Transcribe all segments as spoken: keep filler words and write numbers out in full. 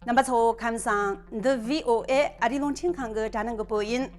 རྣམ་པ་ཚོ་ཁམས་བཟང་། འདི་བྷི་ཨོ་ཨེ་ཨ་རིའི་རླུང་འཕྲིན་ཁང་གི་དྲ་སྣང་གི་བོད་ཡིན།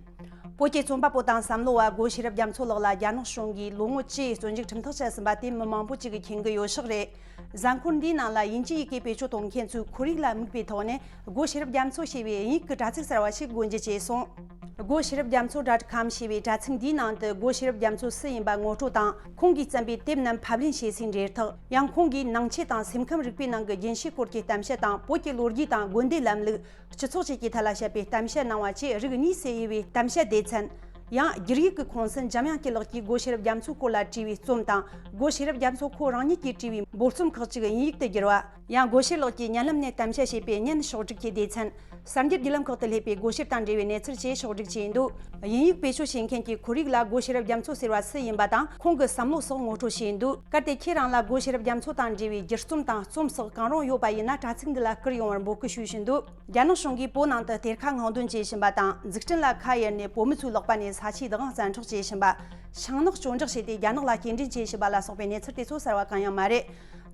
བོད་ཀྱི་རྩོམ་པ་པོ་དང་བསམ་བློ་བ་སྒོ་ཤེས་རབ་རྒྱ་མཚོ་ལགས་ལ་རྒྱ་ནག་གཞུང་གིས་ལོ་ངོ་བཅུའི་བཙོན་འཇུག་ཁྲིམས་ཐག་བཅད་ཟིན་པ་དེ་མི་མང་པོ་ཅིག་གིས་མཁྱེན་གྱི་ཡོད་ཤག་རེད། གཟའ་འཁོར་འདིའི་ནང་ལ་དབྱིན་ཇིའི་ཡི་གེ་བེད་སྤྱོད་གཏོང་མཁན་ཚོའི་ཁོར་ཡུག་ལ་དམིགས་པའི་ཐོག་ནས་སྒོ་ཤེས་རབ་རྒྱ་མཚོ་ཞེས་པའི་དབྱིན་ཡིག་གི་དྲ་ཚིགས་གསར་བ་ཞིག་སྒོ་འབྱེད་བྱས་སོང་། སྒོ་ཤེས་རབ་རྒྱ་མཚོ་dot com ཞེས་པའི་དྲ་ཚིགས་འདིའི་ནང་དུ་སྒོ་ཤེས་རབ་རྒྱ་མཚོ་སུ་ཡིན་པ་ངོ་སྤྲོད་དང་། ཁོང་གིས་བརྩམས་པའི་དེབ་རྣམས་ཕབ་ལེན་བྱེད་སའི་འབྲེལ་ཐག་ཡང་། ཁོང་གིས་ནང་ཆོས་དང་སེམས་ཁམས་རིག་པའི་ནང་གི་རྒྱུན་ཤེས་སྐོར་གྱི་གཏམ་བཤད་དང་། བོད་ཀྱི་ལོ་རྒྱུས་དང་། དགོན་སྡེ་ལམ་ལུགས། སྤྱི་ཚོགས་བཅས་ཀྱི་ཐད་ལ་བཤད་པའི་གཏམ་བཤད་གནང་བ་བཅས་རིགས་གཉིས་སུ་དབྱེ་བའི་གཏམ་བཤད་སྡེ་ཚན། ཡང་། བསྒྱུར་ཡིག་གི་ཁོངས་སུ་འཇམ་དབྱངས་སྐྱིད་ལགས་ཀྱིས་སྒོ་ཤེས་རབ་རྒྱ་མཚོའི་སྐོར་ལ་བྲིས་པའི་རྩོམ་དང་། སྒོ་ཤེས་རབ་རྒྱ་མཚོ་ཁོ་རང་ཉིད་ཀྱིས་བྲིས་པའི་འབོལ་རྩོམ་ཁག་ཅིག་དབྱིན་ཡིག་ཏུ་བསྒྱུར་བ། ཡང་སྒོ་ཤེས་ལགས་ཀྱིས་བརྙན་ལམ་ནས་གཏམ་བཤད་བྱས་པའི་བརྙན་ཕྱོགས་སྒྲིག་གི་སྡེ་ཚན། གསར་འགྱུར་བརྒྱུད་ལམ་ཁག་ཏུ་སླེབས་པའི་སྒོ་ཤེས་དང་འབྲེལ་བའི་གནས་ཚུལ་བཅས་ཕྱོགས་སྒྲིག་བྱས་འདུག་དབྱིན་ཡིག་བེད་སྤྱོད་བྱེད་མཁན་གྱི་ཁོར་ཡུག་ལ་སྒོ་ཤེས་རབ་རྒྱ་མཚོ་ཟེར་བ་སུ་ཡིན་པ་དང་། ཁོང་གི་བསམ་བློ་སོགས་ངོ་སྤྲོད་བྱས་འདུག་གལ་ཏེ་ཁྱེད་རང་ལ་སྒོ་ཤེས་རབ་རྒྱ་མཚོ་དང་འབྲེལ་བའི་བསྒྱུར་རྩོམ་དང་རྩོམ་སོགས་གང་རུང་ཡོད་པ་ཡིན་ན། དྲ་ཚིགས་འདི་ལ་བསྐུར་ཡོང་བར་འབོད་སྐུལ་ཞུ་བཞིན་འདུག་རྒྱ་ནག་གཞུང་གིས་བོད་ནང་དུ་གཏེར་ཁ་སྔོག་འདོན་བྱེད་བཞིན་པ་དང་། འཛུགས་སྐྲུན་ལ་ཁ་གཡར་ནས་བོད་མི་ཚོའི་ལག་པ་ནས་ས་ཆའི་བདག་དབང་བཙན་འཕྲོག་བྱེད་བཞིན་པ། ཤིང་ནགས་གཅོད་འབྲེག་བྱས་ཏེ་རྒྱ་ནག་ལ་སྐྱེལ་འདྲེན་བྱེད་བཞིན་པ་ལ་སོགས་པའི་གནས་ཚུལ་དེ་ཚོ་གསར་བ་གང་ཡང་མ་རེད།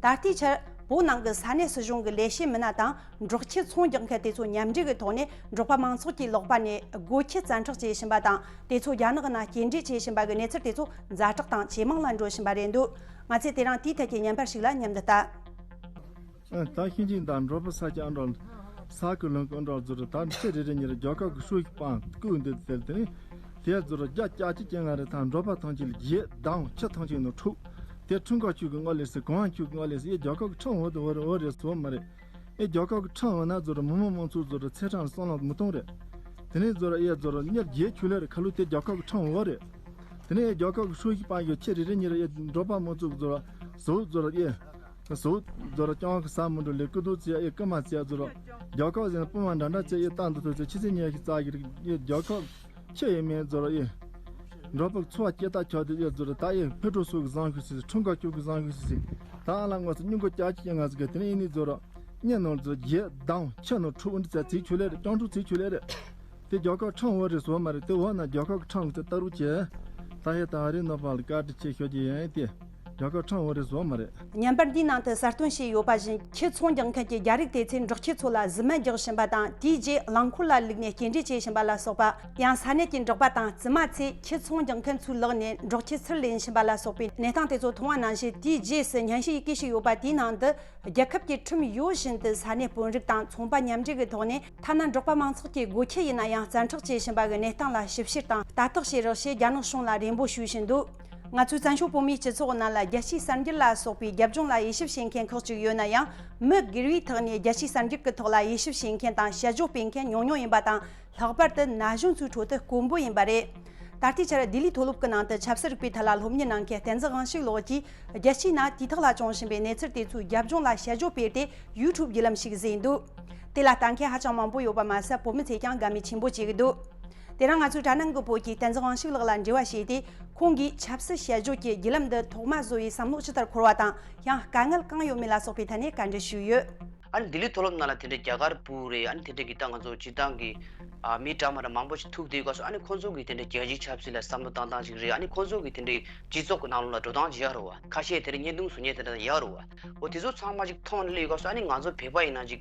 ད་ལྟའི་ཆར་བོད་ནང་གི་ས་གནས་སྲིད་གཞུང་གི་ལས་བྱེད་མི་སྣ་དང་། འབྲོག་ཁྱི་ཚོང་རྒྱག་མཁན་དེ་ཚོ་མཉམ་འབྲེལ་གྱི་ཐོག་ནས་འབྲོག་པ་མང་ཚོགས་ཀྱི་ལག་པ་ནས་སྒོ་ཁྱི་བཙན་འཕྲོག་བྱེད་བཞིན་པ་དང་། དེ་ཚོ་རྒྱ་ནག་ནང་སྐྱེལ་འདྲེན་བྱེད་བཞིན་པ་གི་གནས་ཚུལ་དེ་ཚོ་ཛ་དྲག་དང་ཇེ་མང་ལ་འགྲོ་བཞིན་པ་རེད་འདུག་ང་ཚོས་དེ་རིང་དེའི་ཐད་ཀྱི་བརྙན་པར་ཞིག་ལ་མཉམ་དུ་ལྟ། ཨ། ད་ཤིང་ཆེན་དང་འབྲོག་པ་ས་ཆ་ཨ་འདྲ། ས་ཁུལ་ལུང་ཁུལ་འདྲ་ཟུར་ད་ཁྱི་རེ་རེ་གཉིས་རེ་རྒྱལ་ཁབ་ཀྱི་ཧྲུའུ་ཅི་པང་བརྐུས་འདུག་ཟེར་དེ་ནི། དེ་ཟུར་རྒྱ་ལྕགས་ཀྱི་རྐྱེན་ངན་རེ་དང་འབྲོག་པ་ཐམས་ཅད་ལ་རྗེས་འདང་ཁྱི་ཐམས་ཅད་ནང་འཁྲུག་དེ་ཁྲིམས་ཁང་ཆུ་གི་ངོ་ལས་སི་གོང་ཆུ་གི་ངོ་ལས་སི་ཨེ་རྒྱལ་ཁབ་ཀྱི་ཁྲིམས་འོག་ཏུ་འོ་རེ་འོ་རེ་སོ་མ་རེད། ཨེ་རྒྱལ་ཁབ་ཀྱི་ཁྲིམས་འོག་ན་ཟུར་མི་མང་མང་ཚོགས་ཟུར་ཚེ་ཁྲང་སང་ལ་མི་གཏོང་རེད། དེ་ནས་ཟུར་ཨེ་ཟུར་གཉེར་རྗེས་ཆུ་ལེ་རེ་ཁ་ལུ་དེ་རྒྱལ་ཁབ་ཀྱི་ཁྲིམས་འོག་རེད། དེ་ནས་ཨེ་རྒྱལ་ཁབ་ཀྱི་ཧྲུའུ་ཅི་པང་གི་ཁྱི་རེ་རེ་གཉིས་རེ་ཨེ་འབྲོག་པ་མང་ཚོགས་ཟུར་ཟོ་ཟུར་ཨེ། སོ། ཛོ་ར་ཅང་གི་ས་མི་འགྲོ་ལེ་ཀི་དོ་ཚེ་ཨེ་ཀི་མ་ཚེ་ཛོ་ར། རྒྱལ་ཁབ་ཟེར་ན་སྤུ་མ་འདྲ་འདྲ་ཚེ་ཨེ་ཏང་དུ་ཐོ་ཚེ་ཆི་ཚེ་ཉེ་ཤི་རྩ་གི་རིགས་ཨེ་རྒྱལ་ཁབ་ཁྱེད་ཨེ་མེད་ཛོ་ར་ཨེ། འགྲོ་ཕུག་འཚོ་བ་སྐྱེལ་ཐག་ཆོད་དེ་ཨེ་ཛོ་ར་ད་ཨེ་ཕེ་ཏྲོ་སོ་གི་བཟང་ཤུ་སི་ཁྲུང་ཀ་ཁྱུ་གི་བཟང་ཤུ་སི། ད་ཨ་ལ་ངོ་ཚ་སྙིང་གོ་ཀྱག་ཅི་ཀྱང་ང་ཚ་གི་དེ་ནས་ཨེ་ནི་ཛོ་ར། གཉེན་ནོར་ཛོ་རྗེ་དང་ཁྱེད་ནོར་ཁྲུ་འདི་ཚེ་ཚེ་ཆུ་ལེ་རེ་ཅང་ཁྲུ་ཚེ་ཆུ་ལེ་རེ། དེ་རྒྱལ་ཁབ་ཁྲང་འོ་རེ་བཟོ་མ་རེད། དེ་འོ་ན་རྒྱལ་ཁབ་ཁྲང་དེ་ལྟ་རུ་བྱས། ད་ཧེ་ད་རེ་ནོ་པ་ལ་བཀའ་དྲིན་ཆེ་ཤོད་ཀྱི་ཡིན་ཏེ། རྒྱལ་ཁབ་ཁྲང་འོ་རེ་བཟོ་མ་རེད། བརྙན་པར་འདིའི་ནང་དུ་གསལ་སྟོན་བྱས་ཡོད་པ་བཞིན། ཁྱི་ཚོང་རྒྱག་མཁན་གྱི་རྒྱ་རིགས་དེ་ཚོས་འབྲོག་ཁྱི་ཚོ་ལ་གཟི་མ་རྒྱག་བཞིན་པ་དང་། དེའི་རྗེས་རླངས་འཁོར་ལ་བླུགས་ནས་སྐྱེལ་འདྲེན་བྱེད་བཞིན་པ་ལ་སོགས་པ། ཡང་ས་གནས་ཀྱི་འབྲོག་པ་དང་བཙུན་མ་ཚོས་ཁྱི་ཚོང་རྒྱག་མཁན་ཚོའི་ལག་ནས་འབྲོག་ཁྱི་ཚུར་ལེན་བཞིན་པ་ལ་སོགས་པའི་གནས་སྟངས་དེ་ཚོ་མཐོང་བ་ནང་བཞིན། དེའི་རྗེས་སུ་སྙན་ཞུ་ཡི་གེ་ཞིག་ཡོད་པ་དེའི་ནང་དུ། རྒྱལ་ཁབ་ཀྱི་ཁྲིམས་ཡོད་བཞིན་དུ་ས་གནས་དཔོན་རིགས་དང་ཚོང་པ་མཉམ་འབྲེལ་གྱི་ཐོག་ནས། ཐ་ན་འབྲོག་པ་མང་ཚོགས་ཀྱི་སྒོ་ཁྱི་ཡིན་ན་ཡང་བཙན་འཕྲོག་བྱེད་བཞིན་པ་གི་གནས་སྟངས་ལ་ཞིབ་བཤེར་དང་ལྟ་རྟོག་བྱེད་རོགས་ཞེས་རྒྱ་ནག་གཞུང་ལ་རེ་འབོད་ཞུ་བཞིན་འདུག་ང་ཚོའི་བཙན་བྱོལ་བོད་མིའི་སྤྱི་ཚོགས་ནང་ལ་རྒྱལ་སྤྱིའི་གསར་འགྱུར་ལ་སོགས་པའི་རྒྱབ་ལྗོངས་ལ་དབྱེ་ཞིབ་བྱེད་མཁན་ཁག་ཅིག་ཡོད་ན་ཡང་། མི་སྒེར་བའི་ཐོག་ནས་རྒྱལ་སྤྱིའི་གསར་འགྱུར་གྱི་ཐོག་ལ་དབྱེ་ཞིབ་བྱེད་མཁན་དང་དཔྱད་བརྗོད་སྤེལ་མཁན་ཉུང་ཉུང་ཡིན་པ་དང་། ལྷག་པར་དུ་ན་གཞོན་ཚོའི་ཁྲོད་དུ་དཀོན་པོ་ཡིན་པ་རེད། ད་ལྟའི་ཆར་ལྡི་ལིའི་མཐོ་སློབ་ཀྱི་ནང་དུ་ཆབ་སྲིད་རིག་པའི་ཐད་ལ་སློབ་གཉེར་གནང་མཁན་བསྟན་འཛིན་དབང་ཕྱུག་ལགས་ཀྱིས། རྒྱལ་སྤྱིའི་ནང་དུས་ཐོག་ལ་བྱུང་བཞིན་པའི་གནས་ཚུལ་དེ་ཚོའི་རྒྱབ་ལྗོངས་ལ་དཔྱད་བརྗོད་སྤེལ་ཏེ་ཡུ་ཊུབ་བརྒྱུད་ལམ་ཞིག་བཟོས་འདུག་དེ་ལ་ལྟ་མཁན་ཧ་ཅང་མང་པོ་ཡོད་པ་མ་ཟད། བོད་མི་ཚོས་ཀྱང་དགའ་མོས་ཆེན་པོ་བྱེད་ཀྱི་འདུག་དེ་རིང་ང་ཚོའི་དྲ་སྣང་གི་བོད་ཀྱི་བསྟན་འཛིན་དབང་ཕྱུག་ལགས་ལ་འབྲེལ་བ་བྱས་ཏེ། ཁོང་གིས་ཆབ་སྲིད་དཔྱད་བརྗོད་ཀྱི་བརྒྱུད་ལམ་འདི་ཐོག་མ་བཟོ་བའི་བསམ་བློ་ཇི་ལྟར་འཁོར་བ་དང་། ཡང་དཀའ་ངལ་གང་ཡོད་མེད་ལ་སོགས་པའི་ཐད་ནས་བཀའ་འདྲི་ཞུས་ཡོད། ཨ་ནི་ལྡི་ལི་མཐོ་སློབ་ནང་ལ་དེ་འདྲའི་རྒྱ་གར་བུ་རེད། ཨ་ནི་དེ་འདྲའི་གི་ད་ང་ཚོ་སྤྱི་བཏང་གི་ཨ་མི་འདྲ་མ་འདྲ་མང་པོ་ཞིག་ཐུག་དུས་སྐབས་སུ། ཨ་ནི་ཁོང་ཚོ་གི་དེ་འདྲའི་རྒྱལ་སྤྱིའི་ཆབ་སྲིད་ལ་བསམ་བློ་བཏང་སྟངས་ཅིག་རེད། ཨ་ནི་ཁོང་ཚོ་གི་དེ་འདྲའི་སྤྱི་ཚོགས་ཀྱི་ནང་ལོགས་ལ་འགྲོ་སྟངས་ཅིག་ཡོད་རེད་བ། ཁ་ཤས་དེ་འདྲའི་བརྙན་ཐུང་བཟོ་མཁན་དེ་འདྲ་ཡོད་རེད་བ། འོ་དེ་ཚོ་ཚང་མ་ཅིག་མཐོང་ནས་སླེབས་ཡོད་སྐབས་སུ། ཨ་ནི་ང་ཚོ་བོད་པ་ཡིན་ན་ཅིག་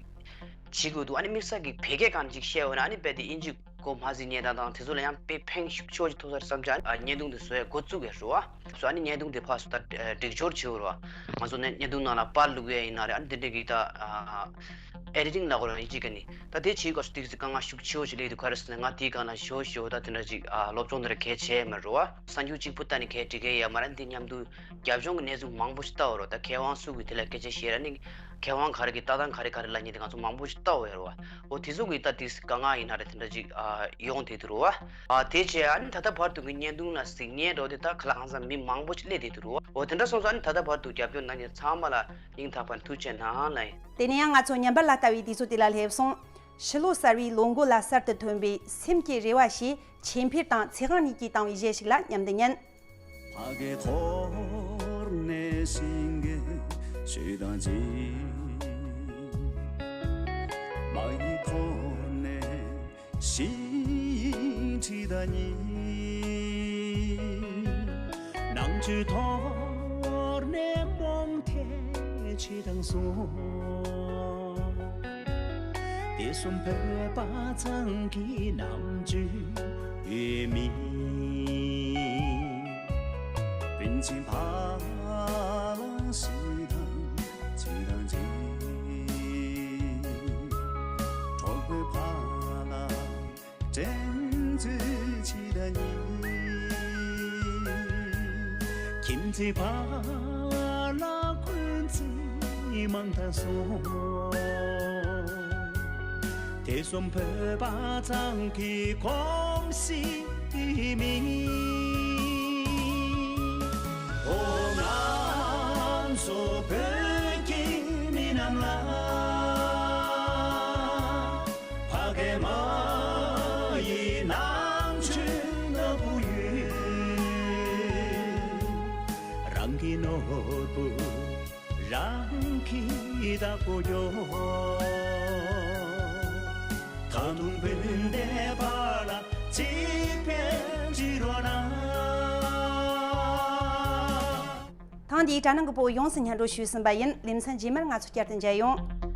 བྱེད་དགོས་འདུག་ཨ་ནི་དམིགས་བསལ་གྱི་བོད་སྐད་སྒང་ནས་ཅིག་བཤད་འོས་ན། ཨ་ནི་རྦད་དེ་དབྱིན་ཇི་གོ་མ་ཟིན་ཉན་སྟངས་དང་དེ་ཚོ་ལ་ཡང་དཔེ་ཕན་ཤུགས་ཆེ་བོ་ཅིག་ཐོགས་ས་རེད་བསམ་བྱས། ཨ་བརྙན་ཐུང་དེ་བཟོ་ཡ་འགོ་བཙུགས་ཡ་རེད་བ། སོ་ཨ་ནི་བརྙན་ཐུང་དེ་ཕར་ཚུར་ད་སྒྲིག་སྦྱོར་བྱེད་དགོས་རེད་བ། ང་ཚོ་ནས་བརྙན་ཐུང་ནང་ལ་པར་བླུགས་ཡ་ཡིན་ན་རེད། ཨ་ནི་དེ་འདྲའི་གི་ད་ཨེ་ཌི་ཊིང་ལབ་དགོས་རེད་བ། དབྱིན་ཇི་སྐད་ནས། ད་དེ་བྱེད་སྐབས་སུ་དེ་གི་ཚེ་དཀའ་ངལ་ཤུགས་ཆེ་བོ་ཞིག་སླེབས་འདུག་ག་རེ་ཟེར་ན། ང་དེའི་སྒང་ལ་ཞོ་ཞོ་ད་དེ་འདྲ་ཅིག་ཨ་སློབ་སྦྱོང་དེ་འདྲ་གལ་ཆེ་མ་རེད་བ། གསར་འགྱུར་གཅིག་པུ་ལྟ་ནས་གལ་འགྲིག་གི་ཡོད་མ་རེད། འདི་མཉམ་དུ་རྒྱབ་ལྗོངས་ཀྱི་གནས་ཚུལ་མང་པོ་ཞིག་ལྟ་དགོས་རེད་བ། ད་མཁས་དབང་སུ་གིས་དེ་ལ་སྐད་ཆ་བཤད་ར། ནི་མཁས་དབང་ག་རེ་གི་ལྟ་སྟངས་ག་རེ་ག་རེ་ལབ་མཁན་དེ་ང་ཚོ་མང་པོ་ཞིག་ལྟ་དགོས་རེད་བ། འོ་དེ་ཚོ་གི་ད་དེ་ག་ང་ཡིན་ན་རེད། དེ་འདྲ་ཅིག་ཨ་ཡོང་བསྡད་འདུག་རེད་བ། ཨ་དེ་བྱས་ཨ་ནི་ད་ལྟ་བར་དུ་གི་བརྙན་ཐུང་ལ་གཟིགས་མཁན་འདྲ་བོ་དེ་ད་ག་ལ་གང་འཚམ་མི་མང་པོ་ཞིག་སླེབས་བསྡད་འདུག་རེད་བ། འོ་དེ་འདྲ་སོང་ཙང་ཨ་ནི་ད་ལྟ་བར་དུ་རྒྱབ་སྐྱོར་གནང་མཁན་ཚང་མ་ལ་སྙིང་ཐག་པ་ནས་ཐུགས་རྗེ་ཆེ་གནང་ལབ་ཡིན། དེ་ནས་ཡང་ང་ཚོ་བརྙན་པར་ལ་ལྟ་བའི་དུས་ཚོད་དེ་ལ་སླེབས་སོང་། ཕྱི་ལོ་གསར་བའི་ལོ་མགོ་ལ་གསར་དུ་ཐོན་པའི་སེམས་ཀྱི་རེ་བ་ཞེས་ཆོས་འཕེལ་དང་ཚེ་དབང་གཉིས་ཀྱིས་བཏང་བའི་གཞས་ཤིག་ལ་མཉམ་དུ་ཉན། ཕ་གི་འཐོར་ནས་ཤིང་གི་ཆུ་དང་གཅིག་མ་ཡི་འཐོར་ནས་ཤིང་ཁྲི་དང་གཉིས། ནང་ཆུ་འཐོར་ནས་སྤོང་ཐལ་ཆུ་དང་གསུམ། དེ་གསུམ་བོད་པ་ཚང་གི་རྣམ་དཔྱོད་ཡོད་མེད། སྤུན་མཆེད་ཕ་ལ་སུ་དང་ཅི་དང་ཅི། གྲོགས་པོའི་ཕ་ལ་དྲན་གསོ་ཅི་དང་ཉིད། ཁྱིམ་མཚེས་ཕ་ལ་འཁོན་འཛིན་མང་དྲགས་སོང་། དེ་གསུམ་བོད་པ་ཚང་གི་གོམས་གཤིས་མིན། འོ་ང་ཚོ་བོད་ཀྱི་མི་རྣམས་ལ། ཕ་སྐད་མ་ཡི་རྣམ་དཔྱོད་ལྟ་བུ་ཡོད། རང་གི་ནོར་བུ་རང་གིས་བདག་པོ་ཡོད། ད་དུང་སྤུན་ཟླའི་བར་ལ་གཅིག་ཕན་བྱེད་རོགས་གནང་། ཐེངས་འདིའི་དྲ་སྣང་གི་པོ་ཡོངས་སུ་སྙན་སྒྲོན་ཞུས་ཟིན་པ་ཡིན། ལེ་ཚན་རྗེས་མར་ང་ཚོ་བསྐྱར་དུ་མཇལ་ཡོང་།